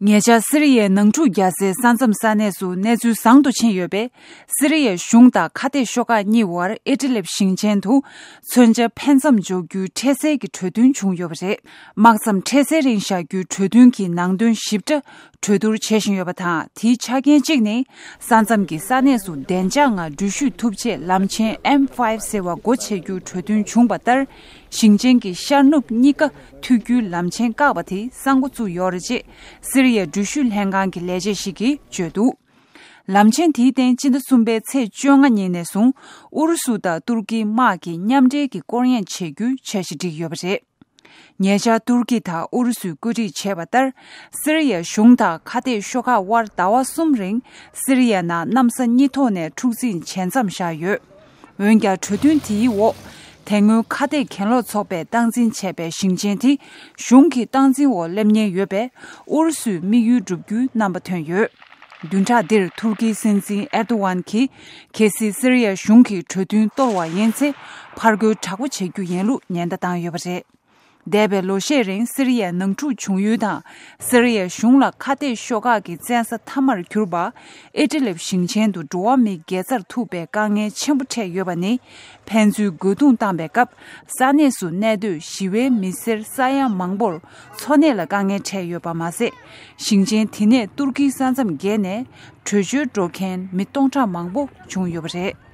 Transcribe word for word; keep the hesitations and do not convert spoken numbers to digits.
ཉེ་ཆར་སི་རི་ཡའི་ནང་འཁྲུག་རྒྱག་སའི་ས་མཚམས་ས་གནས་སུ་གནས་ཚུལ་བཟང་དུ་ཕྱིན་ཡོད་པས། སི་རི་ཡའི་གཞུང་དང་ཁ་གཏད་ཤོག་ཁག་གཉིས་བར་ཨི་ཏི་ལིབ་ཞིང་ཆེན་དུ་མཚོན་ཆ་འཕེན་མཚམས་འཇོག་རྒྱུའི་འཕྲལ་སེལ་གྱི་གྲོས་མཐུན་བྱུང་ཡོད་པ་རེད། དམག་མཚམས་འཕྲལ་སེལ་རིང་བཞག་རྒྱུའི་གྲོས་མཐུན་གྱི་ནང་དོན་ཞིབ་ཕྲ་གྲོས་བསྡུར་བྱེད་བཞིན་ཡོད་པ་དང་། དེའི་ཆ་རྐྱེན་གཅིག་ནི། ས་མཚམས་ཀྱི་ས་གནས་སུ་བདེ་འཇགས་ངང་འགྲུལ་བཞུད་ཐུབ་ཆེད་ལམ་ཆེན་M five ཟེར་བ་སྒོ་ཕྱེ་རྒྱུའི་གྲོས་མཐུན་བྱུང་བ་ལྟར། ཞིང་ཆེན་གྱི་ཤར་ནུབ་གཉིས་ཀ་ཐུག་རྒྱུའི་ལམ་ཆེན་བཀག་པ་དེ་གསར་འགོ་བཙུགས་ཡོད་རེད་ཅེས་སི་རི་ཡའི་འགྲུལ་བཞུད་ལྷན་ཁང་གི་ལས་བྱེད་ཞིག་གིས་བརྗོད་འདུག་ལམ་ཆེན་དེའི་སྟེང་སྤྱི་ཟླ་གསུམ་པའི་ཚེས་བཅོ་ལྔ་ཉིན་ནས་བཟུང་ཨུ་རུ་སུ་དང་ཏུར་ཀིའི་དམག་གི་མཉམ་འབྲེལ་གྱི་སྐོར་གཡེང་བྱེད་རྒྱུའི་འཆར་གཞི་བསྒྲིགས་ཡོད་པ་རེད། ཉེ་ཆར་ཏུར་ཀི་དང་ཨུ་རུ་སུས་བཀོད་སྒྲིག་བྱས་པ་ལྟར། སི་རི་ཡའི་གཞུང་དང་ཁ་གཏད་ཤོག་ཁག་དབར་ཟླ་བ་གསུམ་རིང་སི་རི་ཡ་ནང་གནམ་ས་གཉིས་ཐོག་ནས་འཁྲུག་འཛིང་ཇེ་མཚམས་བཞག་ཡོད། འོན་ཀྱང་། གྲོས་མཐུན་དེའི་འོག་དེ་སྔོན་ཁ་གཏད་གྱེན་ལོག་ཚོགས་པས་སྟངས་འཛིན་བྱས་པའི་ཞིང་ཆེན་དེ་གཞུང་གི་སྟངས་འཛིན་འོག་སླེབས་ཉེན་ཡོད་པས། ཨུ་རུ་སུས་དམིགས་ཡུལ་བསྒྲུབ་རྒྱུའི་རྣམ་པ་ཐོན་ཡོད། བདུན་ཕྲག་འདིར་ཐུར་ཀིའི་སྲིད་འཛིན་ཨེར་ཏོ་ཝན་གྱིས། གལ་སྲིད་སི་རི་ཡའི་གཞུང་གིས་གྲོས་མཐུན་གཏོར་བ་ཡིན་ཚེ། ཕར་རྒོལ་དྲག་པོ་བྱེད་རྒྱུ་ཡིན་ལུགས་ཉེན་བརྡ་བཏང་ཡོད་པ་རེད། འདས་པའི་ལོ་ཤས་རིང་སི་རི་ཡའི་ནང་འཁྲུག་བྱུང་ཡུལ་དང་། སི་རི་ཡའི་གཞུང་ལ་ཁ་གཏད་ཤོག་ཁག་གི་བཙན་ས་མཐའ་མར་གྱུར་པ། ཨི་ཏི་ལིབ་ཞིང་ཆེན་དུ་འགྲོ་བ་མིའི་དགེ་རྩར་ཐུག་པའི་དཀའ་ངལ་ཆེན་པོ་འཕྲད་ཡོད་པ་ནི། ཕན་ཚུན་རྒོལ་རྡུང་བཏང་པའི་སྐབས། ས་གནས་སུ་གནས་སྡོད་ཞི་བའི་མི་སེར་ས་ཡ་མང་པོར་འཚོ་གནས་ལ་དཀའ་ངལ་འཕྲད་ཡོད་པ་མ་ཟད། ཞིང་ཆེན་དེ་ནས་ཏུར་ཀིའི་ས་མཚམས་བརྒལ་ནས་བྲོས་བྱོལ་འགྲོ་མཁན་མི་སྟོང་ཕྲག་མང་པོ་བྱུང་ཡོད་པ་རེད།